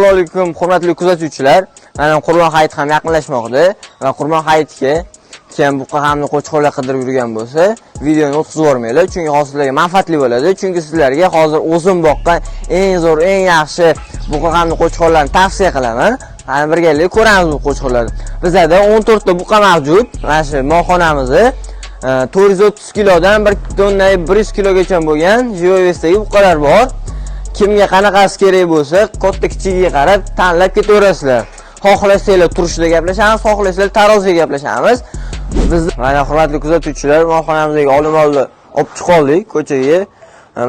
Assalomu alaykum, hurmatli kuzatuvchilar. Mana Qurbon hayiti ham yaqinlashmoqda va Qurbon hayitiga kim buqa hamda qo'chqorlar qidirib yurgan bo'lsa, videoni o'tkazib yubormanglar, chunki hozir sizlarga manfaatli bo'ladi. Chunki sizlarga hozir o'zim boqqan eng zo'r, eng yaxshi buqa hamda qo'chqorlarni tavsiya qilaman. Mana birgalikda ko'ramiz bu qo'chqorlarni. Bizada 14 ta buqa mavjud. Mana shu molxonamizda 430 kilodan 1 tonna 100 kilogacha bo'lgan живой вес dagi buqalar bor. Kimga qanaqasi kerak bo'lsa, katta kichigiga qarab tanlab ketaverasizlar. Xohlasanglar turishida gaplashamiz, xohlasanglar taroziga gaplashamiz. Biz mana, hurmatli kuzatuvchilar, molxonamizdagi olmolni olib chiqoldik ko'chaga.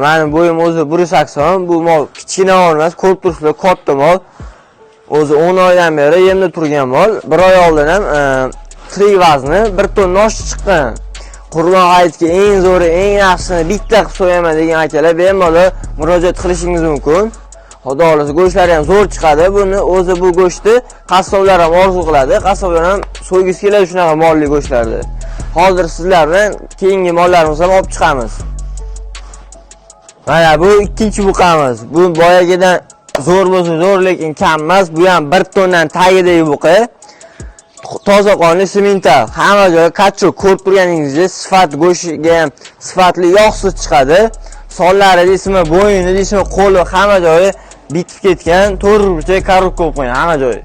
Mani bo'yim o'zi 180, bu mol kichkina mol emas, ko'rib turibsizlar, katta mol. O'zi 10 oydan beri yemda turgan mol. Bir oy oldin ham tirik vazni 1 tonna oshib chiqqan. Qurbon hayitga eng zo'ri, eng yaxshisini bitta qilib so'yaman degan akalar bemalol murojaat qilishingiz mumkin. Xudo xohlasa, go'shtlari ham zo'r chiqadi. Buni o'zi, bu go'shtni qassoblar ham orzu qiladi. Qassoblar ham so'ygisi keladi shunaqa molli go'shtlarni. Hozir sizlar bilan keyingi mollarimizni ham olib chiqamiz. Mana bu ikkinchi buqamiz. Bu boyagidan zo'r bo'lsa zo'r, lekin kam emas. Bu ham 1 tonnadan tagidagi buqa. Toza qonli simental. Hamma joyi качок, ko'rib turganingizdek, sifat go'shtiga ham sifatli, yog'siz chiqadi. Sonlari deysizmi, bo'yni deysizmi, qo'li, hamma joyi bitib ketgan, to'rt burchak коробка bo'lib qo'ygan hamma joyi.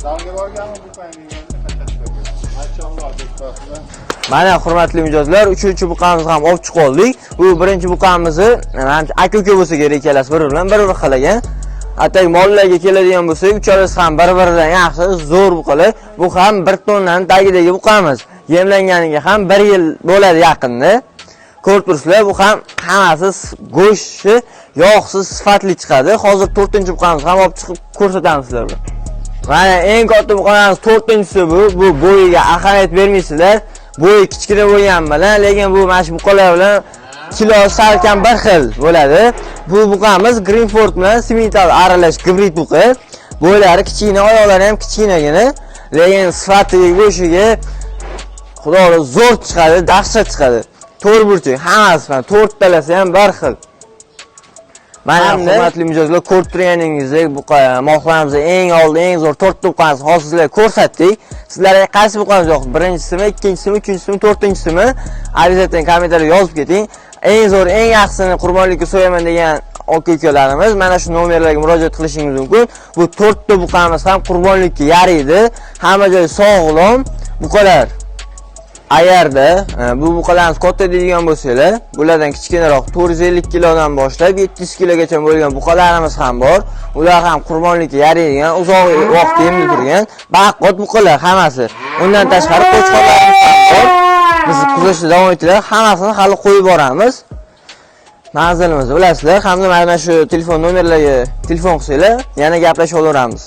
Zalga borganmi bu payni? Mana, hurmatli mijozlar, uchinchi buqamizni ham olib chiqib oldik. Bu birinchi buqamizni manimcha aka uka bo'lsa kerak, ikkalasi bir bilan bir bir xil ekan. Atay mollarga keladigan bo'lsak, uchalasi ham bir-biridan yaxshi, zo'r buqalar. Bu ham 1 tonnaning tagidagi buqamiz. Yemlanganiga ham 1 yil bo'ladi yaqinda. Ko'rib turibsizlar, bu ham hammasi go'shti yog'siz, sifatli chiqadi. Hozir 4-buqamizni ham olib chiqib ko'rsatamiz sizlarga. Mana eng katta buqamiz, to'rtinchisi bu. Bu bo'yiga ahamiyat bermaysizlar. Bo'yi kichkina bo'lgani bilan, lekin bu mana shu buqalar bilan kilo salkam bir xil bo'ladi. Bu buqamiz Greenford bilan Simmental aralash gibrid buqa. Bo'ylari kichkina, oyoqlari ham kichkinagina, lekin sifatiga, go'shiga, Xudo xohlasa, zo'r chiqadi, dahshat chiqadi. To'rt burchak, hammasi mana to'rttalasi ham bir xil. Mana, hurmatli mijozlar, ko'rib turganingizdek, buqa molxonamizda eng oldi, eng zo'r to'rtta buqamizni hozir sizlarga ko'rsatdik. Sizlarga qaysi buqamiz yoqdi? Birinchisimi, ikkinchisimi, uchinchisimi, to'rtinchisimi? Обязательно kommentariyada yozib keting. Eng zo'r, eng yaxshisini qurbonlikka so'yaman degan aka ukalarimiz mana shu nomerlarga murojaat qilishingiz mumkin. Bu to'rtta buqamiz ham qurbonlikka yaraydi. Hamma joyi sog'lom buqalar. Agarda bu buqalarimiz katta deydigan bo'lsanglar, bulardan kichkinaroq 450 kilodan boshlab 700 kilogacha bo'lgan buqalarimiz ham bor. Ular ham qurbonlikka yaraydigan, uzoq vaqt yemda turgan baqqot buqalar hammasi. Undan tashqari qo'chqorlarimiz ham bor. Biz kuzatishda davom etinglar, hammasini hali qo'yib boramiz. Manzilimizni bilasizlar, hamda mana shu telefon nomerlarga telefon qilsanglar, yana gaplashib olaveramiz.